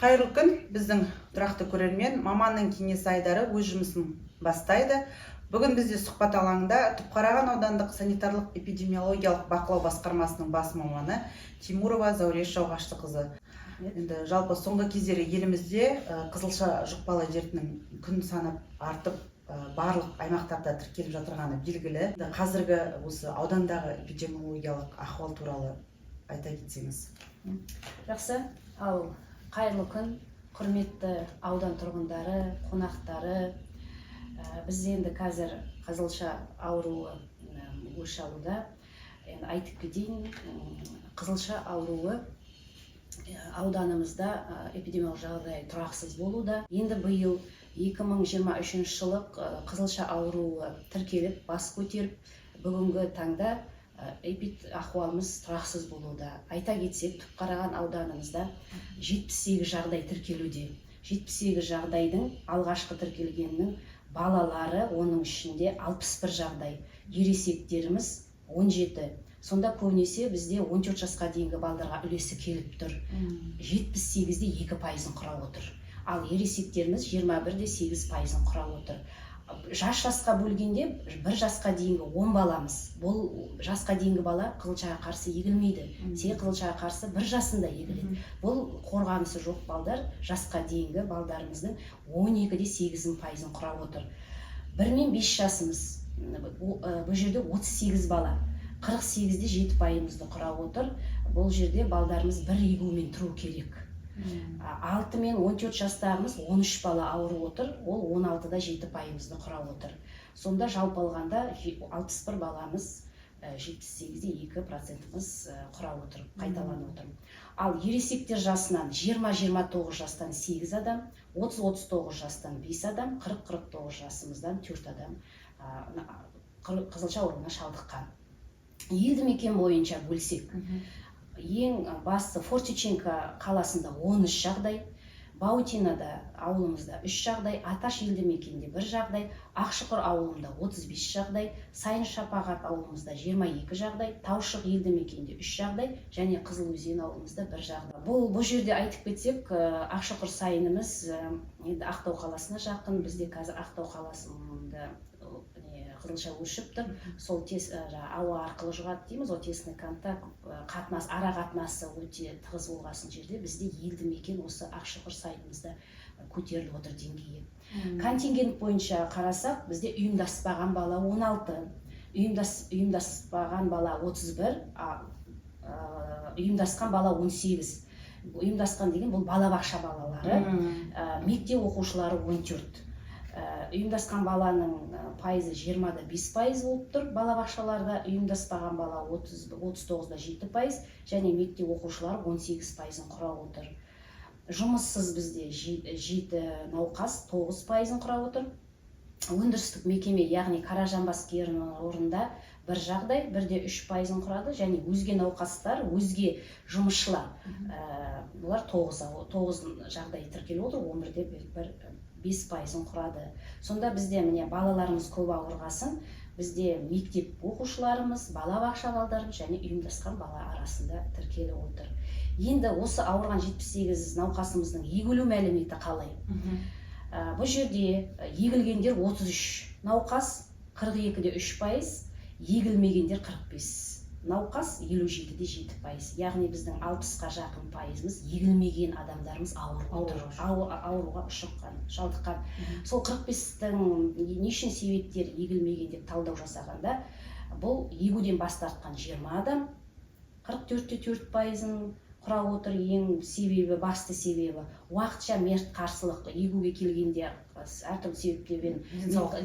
Қайырлы күн, біздің тұрақты көрермен! «Маманның кеңесі» айдары өз жұмысын бастайды. Бүгін бізде сұхбат алаңында Түпқараған аудандық санитарлық эпидемиологиялық бақылау басқармасының бас маманы Тимурова Зауреш Жауғаштықызы. Енді жалпы соңғы кездері елімізде қызылша жұқпалы дертінің күн санап артып, барлық аймақтарда тіркеліп жатырғаны белгілі. Енді қазіргі осы аудандағы эпидемиологиялық ахуал туралы айта кетсеңіз. Жақсы. Ал қайырлы күн, құрметті аудан тұрғындары, қонақтары! Біз енді қазір қызылша ауруы өрш алуда. Енді айтып кетейін, қызылша ауруы ауданымызда эпидемиологиялық жағдай тұрақсыз болуда. Енді биыл 2023 жылы қызылша ауруы тіркеліп, бас көтеріп, бүгінгі таңда эпид ахуалымыз тұрақсыз болуда. Айта кетсек, Түпқараған ауданымызда 78 жағдай тіркелуде. 78 жағдайдың алғашқы тіркелгенінің балалары, оның ішінде 61 жағдай, ересектеріміз 17. Сонда көбінесе бізде 14 жасқа дейінгі балдарға үлесі келіп тұр, 78-де 2 пайызын құрап отыр. Ал ересектеріміз 21-де 8 пайызын құрап отыр. Жас жасқа бөлгенде, 1 жасқа дейінгі 10 баламыз. Бұл жасқа дейінгі бала қызылшаға қарсы егілмейді, себебі қызылшаға қарсы 1 жасында егіледі. Бұл қорғанысы жоқ балдар, жасқа дейінгі балдарымыздың 12-де 8 пайызын құрап отыр. 1 мен 5 жасымыз, бұл жерде 38 бала, 48-де 7 пайызды құрап отыр. Бұл жерде балдарымыз бір егумен тұру керек. 6 мен 14 жастағымыз 13 бала ауырып отыр, ол 16-да 7 пайызды құрап отыр. Сонда жалпы алғанда 61 баламыз, 78-де 2 процентіміз құрап отыр, қайталанып отыр. Ал ересектер жасынан 20-29 жастан 8 адам, 30-39 жастан 5 адам, 40-49 жасымыздан 4 адам қызылша ауруына шалдыққан. Елді мекен бойынша бөлсек, ең басты Фортиченко қаласында 13 жағдай, Баутинада ауылымызда 3 жағдай, Аташ елді мекенінде бір жағдай, Ақшұқыр ауылында 35 жағдай, Сайын Шапағат ауылымызда 22 жағдай, Таушық елді мекенінде 3 жағдай және Қызыл Өзен ауылымызда бір жағдай. Бұл жерде айтып кетсек, Ақшұқыр сайынымыз енді Ақтау қаласына жақын. Бізде қазір Ақтау қаласында не, қызылша өршіп тұр. Сол тез жаңағы ауа арқылы жұғады дейміз ғой, тесный контакт, қатынас, ара қатынасы өте тығыз болғасын жерде бізде елді мекен осы Ақшұқыр сайынымызда көтеріліп отыр деңгейі. Контингент бойынша қарасақ, бізде ұйымдаспаған бала 16, ұйымдаспаған бала 31, ұйымдасқан бала 18. Ұйымдасқан деген бұл балабақша балалары, мектеп оқушылары 14. Ұйымдасқан баланың пайызы 20-да 5 пайыз болып тұр балабақшаларда, ұйымдаспаған бала 39-да 7 пайыз және мектеп оқушылары 18 пайызын құрап отыр. Жұмыссыз бізде жеті науқас, 9 пайызын құрап отыр. Өндірістік мекеме, яғни Қаражанбас кен орнында бір жағдай, 1-де 3 пайызын құрады. Және өзге науқастар, өзге жұмысшылар, бұлар тоғыз жағдай тіркеліп отыр, он бірде бір 5 пайызын құрады. Сонда бізде, міне, балаларымыз көп ауырғасын, бізде мектеп оқушыларымыз, балабақша балдарымыз және ұйымдасқан бала арасында тіркеліп отыр. Енді осы ауырған 78 науқасымыздың егілу мәліметі қалай? Бұл жерде егілгендер 33 науқас, 42-де 3 пайыз, егілмегендер 45 науқас, 57-де 7 пайыз. Яғни біздің 60-қа жақын пайызымыз егілмеген адамдарымыз ауырып отыр. Ауруға ұшыққан, шалдыққан. Сол 45-тің не үшін себептері егілмеген деп талдау жасағанда, бұл егуден бас тартқан 20 адам, 44-те 4 пайызын құрап отыр. Ең себебі, басты себебі уақытша мерт қарсылық, егуге келгенде әртүрлі себептермен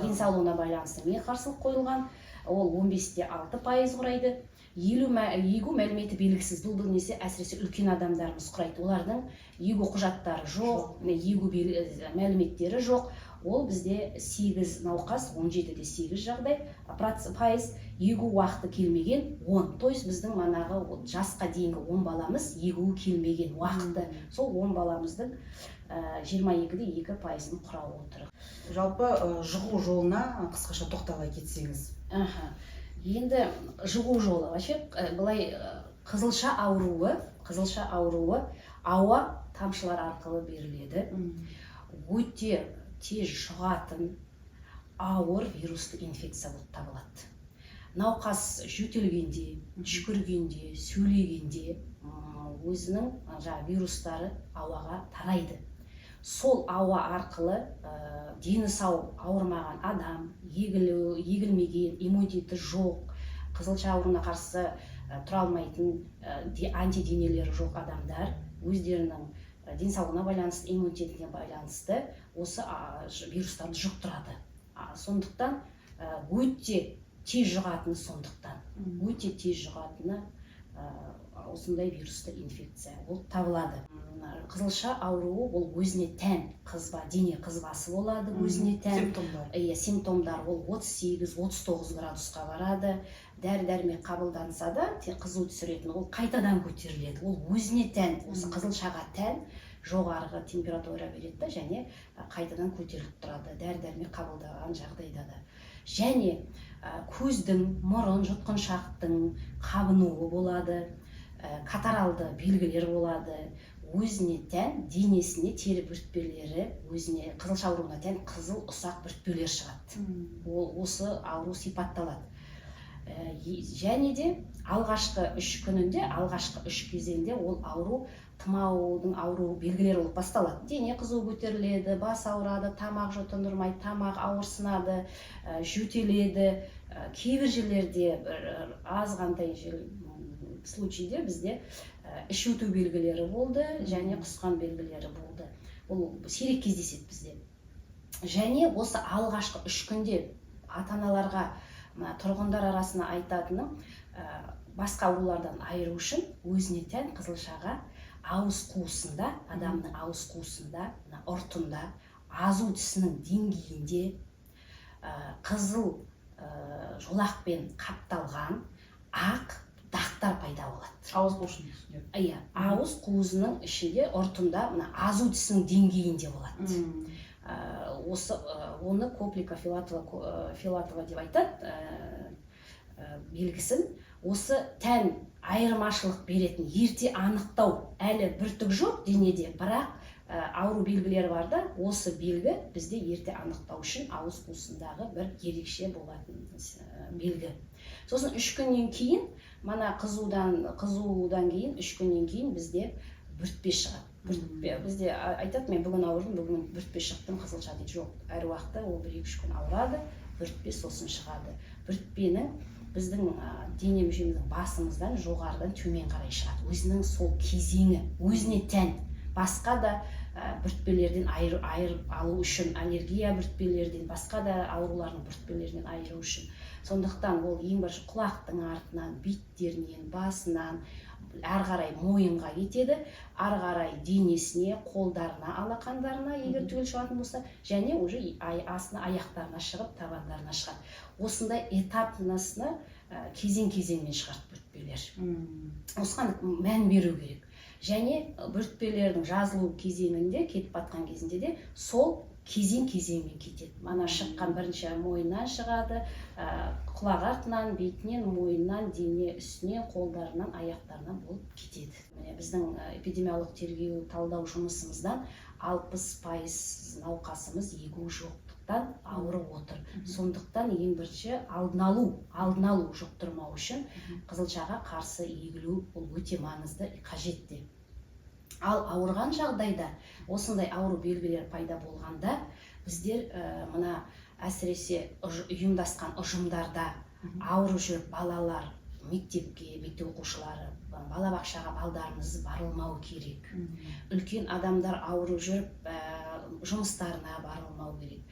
денсаулығына байланысты мерт қарсылық қойылған, ол 15-те 6 пайыз құрайды. Егу мәліметі белгісіз, бұл несе әсіресе үлкен адамдарымыз құрайды. Олардың егу құжаттары жоқ, егу мәліметтері жоқ. Ол бізде 8 науқас, 17-де 8 жағдай пайыз. Егу уақыты келмеген 10, то есть біздің манағы жасқа дейінгі 10 баламыз егуі келмеген уақыты. Сол 10 баламыздың 22-де 2 пайызын құрап отыр. Жалпы жұғу жолына қысқаша тоқтала кетсеңіз. Аха. Енді жұғу жолы вообще былай, қызылша ауруы ауа тамшылар арқылы беріледі. Өте тез жұғатын ауыр вирусты инфекция болып табылады. Науқас жөтелгенде, түшкіргенде, сөйлегенде өзінің жаңағы вирустары ауаға тарайды. Сол ауа арқылы дені сау, ауырмаған адам, егілмеген, иммунитеті жоқ, қызылша ауруына қарсы тұра алмайтын, антиденелері жоқ адамдар өздерінің денсаулығына байланысты, иммунитетіне байланысты осы вирустарды жұқтырады. Сондықтан өте тез жұғатыны, сондықтан өте тез жұғатыны осындай вирусты инфекция болып табылады. Қызылша ауруы ол өзіне тән қызба, дене қызбасы болады, өзіне тән симптомдар. Иә, симптомдар. Ол 38-39 градусқа барады. Дәрі дәрмек қабылданса да, тек қызу түсіретін, ол қайтадан көтеріледі. Ол өзіне тән, осы қызылшаға тән жоғарғы температура береді да және қайтадан көтеріліп тұрады дәрі дәрмек қабылдаған жағдайда да. Және көздің, мұрын, жұтқыншақтың қабынуы болады, катаралды белгілер болады. Өзіне тән денесіне тері бөртпелері, өзіне қызылша ауруына тән қызыл ұсақ бөртпелер шығады. Ол осы ауру сипатталады. Және де алғашқы 3 күнінде, алғашқы үш кезеңде ол ауру тұмаудың ауру белгілері болып басталады: дене қызуы көтеріледі, бас ауырады, тамақ жұтындырмайды, тамақ ауырсынады, жөтеледі. Кейбір жерлерде, бір азғантай жер, случайде бізде іш өту белгілері болды және құсқан белгілері болды. Бұл сирек кездеседі бізде. Және осы алғашқы 3 күнде ата аналарға, мына тұрғындар арасына айтатыным, басқа аурулардан айыру үшін өзіне тән қызылшаға ауыз қуысында, адамның ауыз қуысында, мына ұртында, азу тісінің деңгейінде қызыл жолақпен қапталған ақ дақтар пайда болады. Ауыз қуысының үстінде? Иә, ауыз қуысының ішінде, ұртында, мына азу тісінің деңгейінде болады. Осы оны Коплика, Филатова деп айтады белгісін. Осы тән айырмашылық беретін, ерте анықтау. Әлі бүртік жоқ денеде, бірақ ауру белгілері бар да. Осы белгі бізде ерте анықтау үшін ауыз қуысындағы бір ерекше болатын белгі. Сосын 3 күннен кейін, мана қызудан кейін 3 күннен кейін бізде бүртпе шығады. Бүртпе бізде айтады: «Мен бүгін ауырдым, бүгін бүртпе шықтым, қызылша», – дейді. Жоқ, әр уақытта ол бір екі үш күн ауырады, бүртпе сосын шығады. Бүртпенің біздің дене мүшеміздің басымыздан жоғарыдан төмен қарай шығады. Өзінің сол кезеңі өзіне тән, басқа да бүртпелерден айырып алу үшін, аллергия бүртпелерден, басқа да аурулардың бүртпелерінен айыру үшін. Сондықтан ол ең бірінші құлақтың артынан, беттерінен, басынан әрі қарай мойынға кетеді, ары қарай денесіне, қолдарына, алақандарына, егер түгел шығатын болса, және уже астына, аяқтарына шығып, табандарына шығады. Осындай этапностьны кезең кезеңмен шығады бүртпелер. Осыған мән беру керек. Және бүртпелердің жазылу кезеңінде, кетіп батқан кезінде де сол кезең кезеңмен кетеді. Мана шыққан бірінші мойнынан шығады, құлақ артынан, бетінен, мойнынан, дене үстінен, қолдарынан, аяқтарынан болып кетеді. Міне, біздің эпидемиологиялық тергеу, талдау жұмысымыздан 60% науқасымыз егу жоқтықтан ауырып отыр. Сондықтан ең бірінші алдын алу, жұқтырмау үшін қызылшаға қарсы егілу ол өте маңызды, қажет те. Ал ауырған жағдайда, осындай ауру белгілері пайда болғанда, біздер мына әсіресе ұйымдасқан ұжымдарда ауырып жүріп балалар мектепке, мектеп оқушылары, балабақшаға балдарымыз барылмау керек. Үлкен адамдар ауырып жүріп жұмыстарына барылмау керек.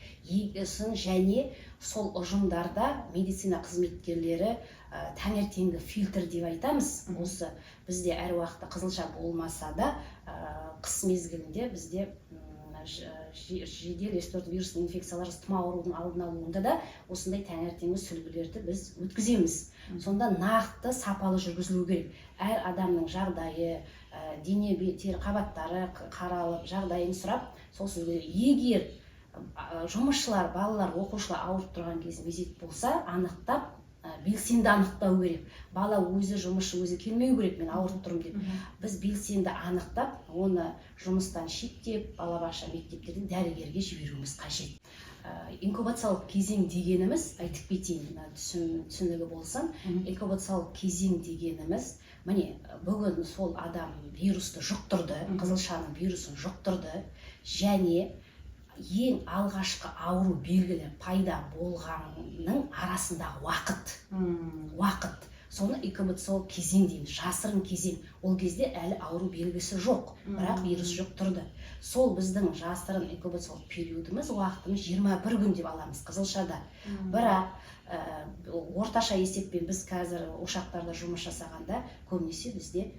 Сосын және сол ұжымдарда медицина қызметкерлері таңертеңгі фильтр деп айтамыз. Осы бізде әр уақытта қызылша болмаса да, қыс мезгілінде бізде жедел респираторлы вирусный инфекциялар, тұмау аурудың алдын алуында да осындай таңертеңгі сүлгілерді біз өткіземіз. Сонда нақты, сапалы жүргізілу керек. Әр адамның жағдайы, дене тері қабаттары қаралып, жағдайын сұрап, сол сүлгі. Егер жұмысшылар, балалар, оқушылар ауырып тұрған кезде мезет болса, анықтап Белсенді анықтау керек. Бала өзі, жұмысшы өзі келмеу керек, мен ауырып тұрмын деп. Біз белсенді анықтап, оны жұмыстан шектеп, балабақша, мектептерден дәрігерге жіберуіміз қажет. Инкубациялық кезең дегеніміз, айтып кетейін, мына түсінігі болсын. Инкубациялық кезең дегеніміз, міне, бүгін сол адам вирусты жұқтырды, қызылшаның вирусын жұқтырды және ең алғашқы ауру белгілі пайда болғанның арасындағы уақыт. Уақыт, соны инкубациялық кезең дейміз, жасырын кезең. Ол кезде әлі ауру белгісі жоқ, бірақ вирус жұқтырды. Сол біздің жасырын инкубациялық периодымыз, уақытымыз 21 күн деп аламыз қызылшада. Бірақ орташа есеппен біз қазір ошақтарда жұмыс жасағанда, көбінесе бізде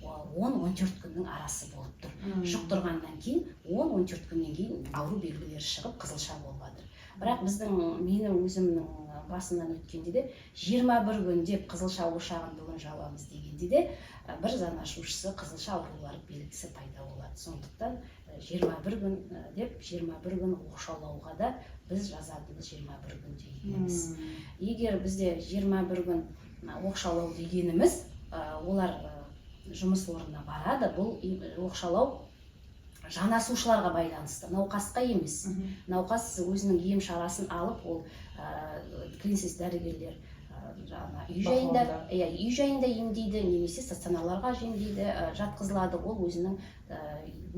10-14 күннің арасы болып тұр. Жұқтырғаннан кейін 10-14 күннен кейін ауру белгілері шығып, қызылша болып жатыр. Бірақ біздің, менің өзімнің басымнан өткенде де, 21 күн деп қызылша ошағын бүгін жабамыз дегенде де, бір жанашушысы қызылша аурулары белгісі пайда болады. Сондықтан 21 күн деп, 21 күн оқшаулауға да біз жазатынымыз 21 күн дейміз. Егер бізде 21 күн оқшаулау дегеніміз, олар жұмыс орнына барады. Бұл оқшаулау жанасушыларға байланысты, науқасқа емес. Науқас өзінің ем шарасын алып, ол клиницист дәрігерлер жаңа үй жайында, Бақылауда. иә, үй жайында емдейді немесе стационарларға емдейді, жатқызылады. Ол өзінің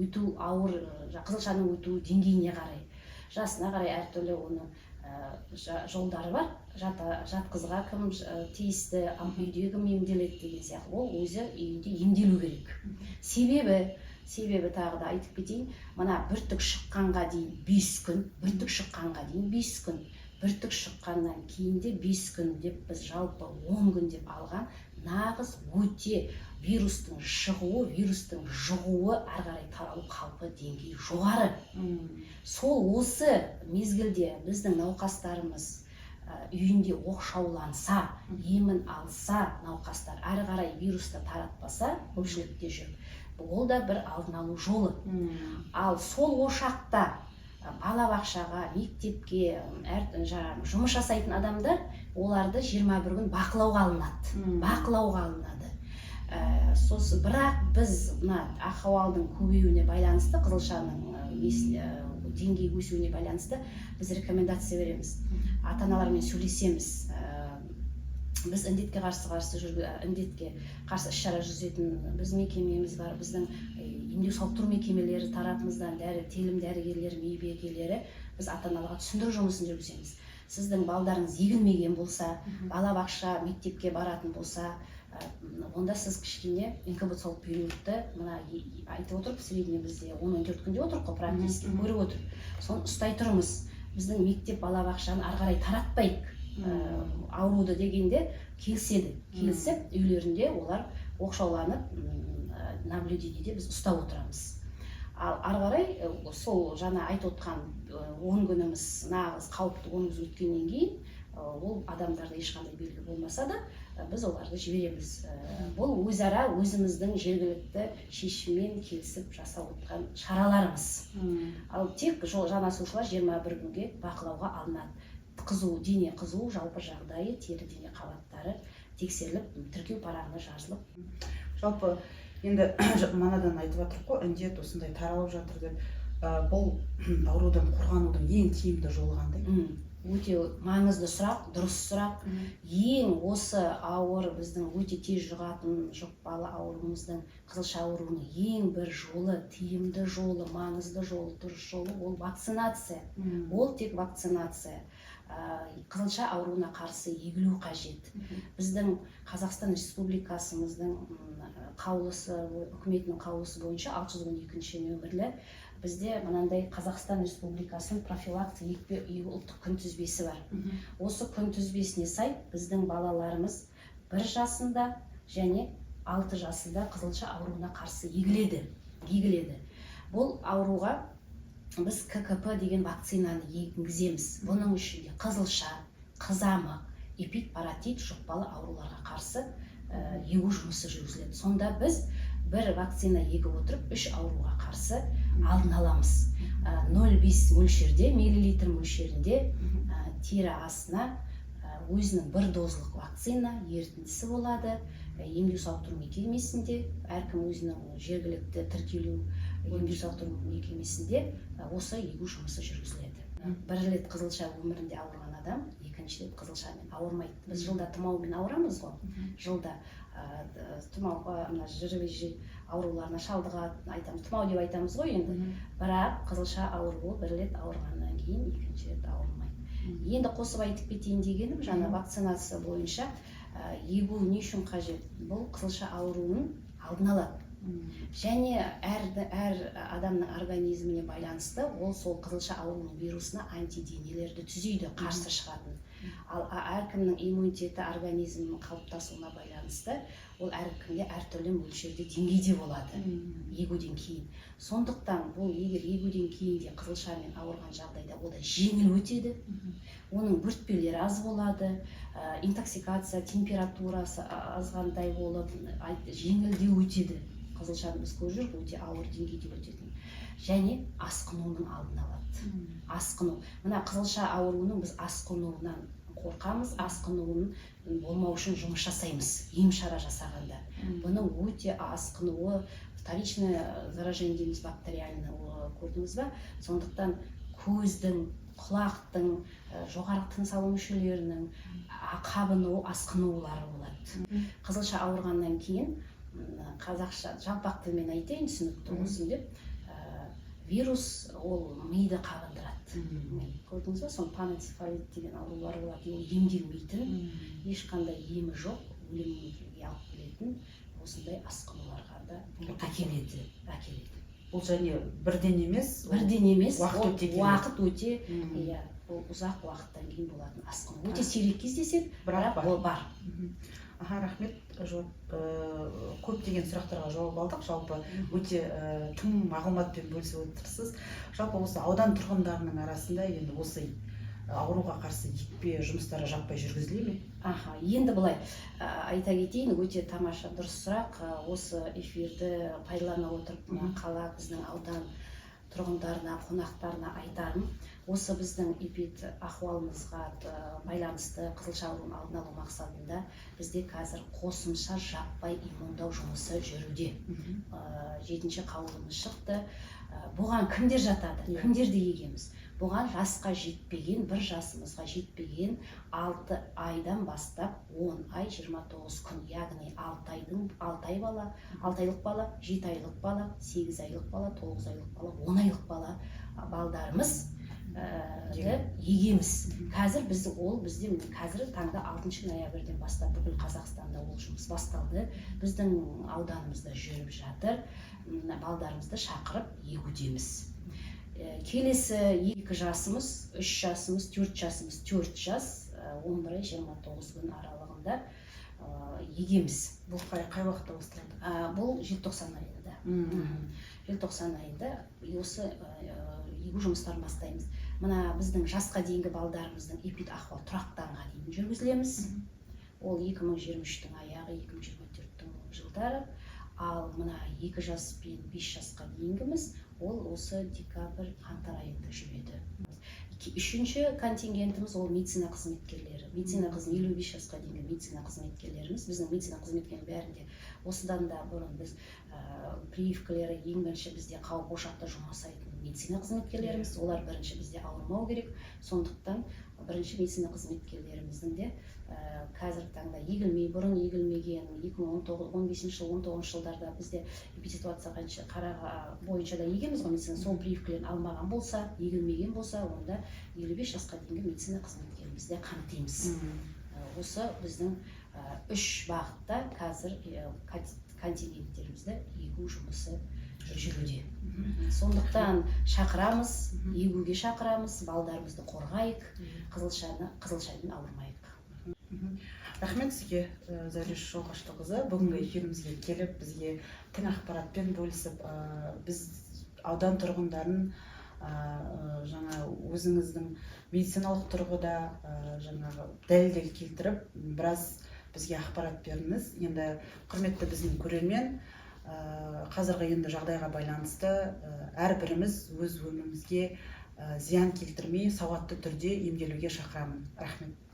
өту ауыр, қызылшаның өту деңгейіне қарай, жасына қарай әртүрлі оның жолдары бар. Жатқызға кім тиісті, үйде кім емделеді деген сияқты. Ол өзі үйінде емделу керек. Себебі тағы да айтып кетейін, мына бүртік шыққанға дейін 5 күн, бүртік шыққанға дейін 5 күн, бүртік шыққаннан кейін де 5 күн деп, біз жалпы 10 күн деп алған. Нағыз өте вирустың шығуы, вирустың жұғуы, ары қарай таралу қаупі деңгейі жоғары. Сол осы мезгілде біздің науқастарымыз үйінде оқшауланса, емін алса, науқастар ары қарай вирусты таратпаса көпшілікте жүріп, ол да бір алдын алу жолы. Ал сол ошақта балабақшаға, мектепке, әр жаңағы жұмыс жасайтын адамдар, оларды 21 күн бақылауға алынады. Бақылауға алынады. Сосын бірақ біз мына ахуалдың көбеюіне байланысты, қызылшаның несіне, деңгейі өсуіне байланысты біз рекомендация береміз, ата аналармен сөйлесеміз. Біз індетке қарсы індетке қарсы іс шара жүргізетін біз мекемеміз бар. Біздің емдеу сауықтыру мекемелері тарапымыздан дәрі телім дәрігерлері, мейірбикелері, біз ата аналарға түсіндіру жұмысын жүргіземіз. Сіздің балдарыңыз егілмеген болса, балабақша, мектепке баратын болса, онда сіз кішкене инкубациялық периодты, мына айтып отырмыз, средний бізде 10-14 күнде отыр ғой, практически көріп отыр, соны ұстай тұрыңыз, біздің мектеп, балабақшаны ары қарай таратпайық ауруды дегенде келіседі. Келісіп, үйлерінде олар оқшауланып, наблюдениеде біз ұстап отырамыз. Ал ары қарай сол жаңа айтып отқан 10 күніміз, нағыз қауіпті 10 күн өткеннен кейін, ол адамдарда ешқандай белгі болмаса да, біз оларды жібереміз. Бұл өзара өзіміздің жергілікті шешіммен келісіп жасап отқан шараларымыз. Ал тек жанасушылар 21 күнге бақылауға алынады. Қызу, дене қызуы, жалпы жағдайы, тері дене қабаттары тексеріліп, тіркеу парағына жазылып. Жалпы енді манадан айтып жатырмық қой, індет осындай таралып жатыр деп. Бұл аурудан қорғанудың ең тиімді жолы қандай? Өте маңызды сұрақ, дұрыс сұрақ. Ең осы ауыр, біздің өте тез жұғатын жұқпалы ауруымыздың, қызылша ауруының ең бір жолы, тиімді жолы, маңызды жолы, дұрыс жолы ол вакцинация. Ол тек вакцинация. Қызылша ауруына қарсы егілу қажет. Біздің Қазақстан Республикасымыздың қаулысы, үкіметінің қаулысы бойынша 612 нөмірлі, бізде мынандай Қазақстан Республикасының профилактика екпе егу ұлттық күнтізбесі бар. Осы күнтізбесіне сай біздің балаларымыз 1 жасында және 6 жасында қызылша ауруына қарсы егіледі. Бұл ауруға біз ККП деген вакцинаны енгіземіз. Бұның ішінде қызылша, қызамық, эпидпаротит жұқпалы ауруларға қарсы егу жұмысы жүргізіледі. Сонда біз бір вакцина егіп отырып, үш ауруға қарсы алдын аламыз. 0,5 мөлшерде, миллилитр мөлшерінде тері астына Өзінің бір дозалық вакцина ерітіндісі болады. Емдеу сауықтыру мекемесінде, әркім өзінің жергілікті тіркелу емдеу сауықтыру мекемесінде осы егу жұмысы жүргізіледі. Бір рет қызылша өмірінде ауырған адам екінші рет қызылшамен ауырмайды. Біз жылда тұмаумен ауырамыз ғой, жылда тұмауға, мына ЖРВЖ ауруларына шалдығады, айтамыз, тұмау деп айтамыз ғой енді. Бірақ қызылша ауруы бір рет ауырғаннан кейін екінші рет ауырмайды. Енді қосып айтып кетейін дегенім, жаңа вакцинация бойынша егу не үшін қажет? Бұл қызылша ауруын алдын алады және әр адамның организміне байланысты ол сол қызылша ауруының вирусына антиденелерді түзейді, қарсы шығатын. Ал әркімнің иммунитеті, организмінің қалыптасуына байланысты ол әркімде әртүрлі мөлшерде, деңгейде болады егуден кейін. Сондықтан бұл егер егуден кейін де қызылшамен ауырған жағдайда, ол да жеңіл өтеді, оның бөртпелері аз болады, интоксикация, температурасы азғантай болып, жеңілдеу өтеді. Қызылшаны біз көріп жүрміз, өте ауыр деңгейде өтетін және асқынуының алдын алады. Асқыну, мына қызылша ауруының біз асқынуынан қорқамыз, асқынуын болмау үшін жұмыс жасаймыз ем шара жасағанда. Бұның өте асқынуы, вторичное заражение дейміз, бактериальный, көрдіңіз ба? Сондықтан көздің, құлақтың, жоғарғы тыныс алу мүшелерінің қабыну, асқынулары болады. Қызылша ауырғаннан кейін, қазақша жалпақ тілмен айтайын, түсінікті болсын деп, вирус ол миды қабындырады. Ми, көрдіңіз ба? Соны панэнцефалит деген аурулар болады. Ол емделмейтін, ешқандай емі жоқ, өлімге алып келетін осындай асқынуларға да бұл әкеледі. Бұл және бірден емес, ол Бірден емес, уақыт ол өте келеді. Уақыт өте, иә, ол ұзақ уақыттан кейін болатын асқыну. Өте сирек кездеседі, бірақ бірақ бар. Ол бар. Аха, рахмет. Жауап, көптеген сұрақтарға жауап алдық. Жалпы өте тың мағлұматпен бөлісіп отырсыз. Жалпы осы аудан тұрғындарының арасында енді осы ауруға қарсы екпе жұмыстары жаппай жүргізіле ме? Аха, енді былай айта кетейін, өте тамаша, дұрыс сұрақ. Осы эфирді пайдалана отырып, мына қала, біздің аудан тұрғындарына, қонақтарына айтарым: осы біздің эпид ахуалымызға байланысты қызылша ауруын алдын алу мақсатында бізде қазір қосымша жаппай иммундау жұмысы жүруде. Жетінші қаулымыз шықты. Бұған кімдер жатады? Кімдерді егеміз? Бұған жасқа жетпеген, бір жасымызға жетпеген, 6 айдан бастап 10 ай 29 күн, яғни 6 айдың 6 ай бала, 6 айлық бала, 7 айлық бала, 8 айлық бала, 9 айлық бала, 10 айлық бала балдарымыз егеміз. Қазір біз ол бізде міне қазіргі таңда 6 ноябрьден бастап бүкіл Қазақстанда ол жұмыс басталды, біздің ауданымызда жүріп жатыр. Балдарымызды шақырып егудеміз. Келесі 2 жасымыз, 3 жасымыз, 4 жасымыз, 4 жас, 11 ай 29 күн аралығында егеміз. Бұл қай уақытта басталады? Бұл желтоқсан айында. Желтоқсан айында осы егу жұмыстарын бастаймыз. Мына біздің жасқа дейінгі балдарымыздың эпид ахуал тұрақтанға дейін жүргізілеміз. Ол 2023-тің аяғы, 2024-тің жылдары. Ал мына 2 жас пен 5 жасқа дейінгіміз, ол осы декабрь, қаңтар айында жүреді. Үшінші контингентіміз ол медицина қызметкерлері, медицина қызмет 55 жасқа дейінгі медицина қызметкерлеріміз. Біздің медицина қызметкерінің бәрінде осыдан да бұрын біз прививкалері, ең бірінші бізде қауіп ошақта жұмыс жасайтын медицина қызметкерлеріміз, олар бірінші бізде ауырмау керек. Сондықтан бірінші медицина қызметкерлеріміздің де қазіргі таңда егілмей, бұрын егілмеген, 2019, 15-жыл, 19-жылдарда бізде эпидситуация қанша қараға бойынша да егеміз ғой медицина, сол прививкалерін алмаған болса, егілмеген болса, онда 55 жасқа дейінгі медицина қызметкерімізді де қамтимыз. Осы біздің үш бағытта қазір контингенттерімізді егу жұмысы жүруде. Сондықтан шақырамыз, егуге шақырамыз, балдарымызды қорғайық, қызылшамен ауырмайық. Рахмет сізге, Зәуреш Жолғаштықызы, бүгінгі эфирімізге келіп, бізге тың ақпаратпен бөлісіп, біз аудан тұрғындарын жаңа өзіңіздің медициналық тұрғыда жаңағы дәлелдер келтіріп, біраз бізге ақпарат бердіңіз. Енді, құрметті біздің көрермен, қазіргі енді жағдайға байланысты әрбіріміз өз өмірімізге зиян келтірмей, сауатты түрде емделуге шақырамын. Рахмет.